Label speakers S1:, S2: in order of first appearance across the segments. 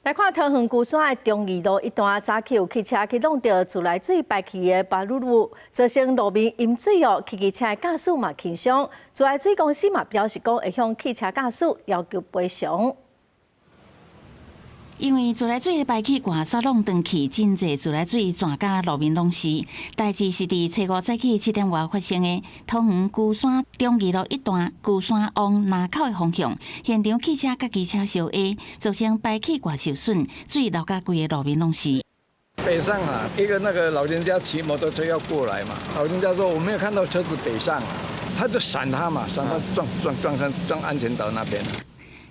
S1: 來看桃園龜山的忠義路一段，早起有汽車去挵著自來水排氣的巴魯路，造成路面淹水哦。騎機車的駕駛嘛輕傷，自來水公司嘛表示講會向汽車駕駛要求賠償。
S2: 因為自來水的排氣管煞挵斷去，真濟自來水濺甲路面攏是。代誌是佇初五早起7點外發生的，桃園龜山忠義路一段龜山往林口的方向，現場汽車佮機車相挨，造成排氣管受損，水流甲規个路面攏是。
S3: 北上啊，一個那個老人家騎摩托車要過來嘛，老人家說我沒有看到車子北上，他就閃他嘛，閃他撞撞撞上撞安全島那邊。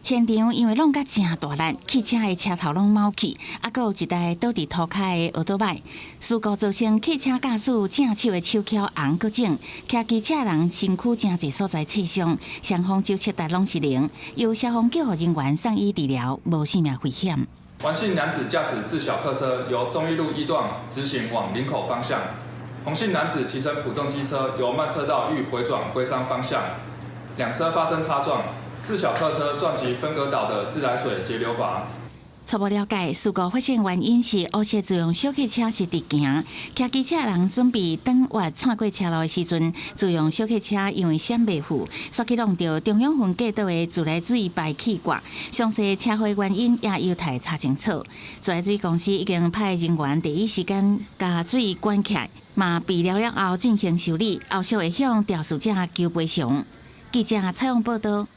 S2: 現場因為挵甲誠大力，汽車的車頭攏卯去，猶閣有一台倒佇塗跤的歐多擺，事故造成汽車駕駛正手的手蹺紅閣腫，騎機車人身軀誠濟所在擦傷，雙方酒測值攏是零，由消防救護人員送醫治療，無性命危險。
S4: 王姓男子駕駛自小客車由忠義路一段直行往林口方向，洪姓男子騎乘普眾機車由慢車道欲回轉龜山方向，兩車發生擦撞。自小客車撞擊分隔島的自來水節流閥。
S2: 初步了解，事故發生原因是烏色自用小客車是直行，騎機車人準備轉彎竄過車路的時陣，自用小客車因為閃袂赴，煞去挵著中央分隔島的自來水排氣管。詳細車禍原因也有待查清楚。自來水公司已經派人員第一時間共水關起來，嘛備料了後進行修理，後續會向肇事者求賠償。記者採訪報道。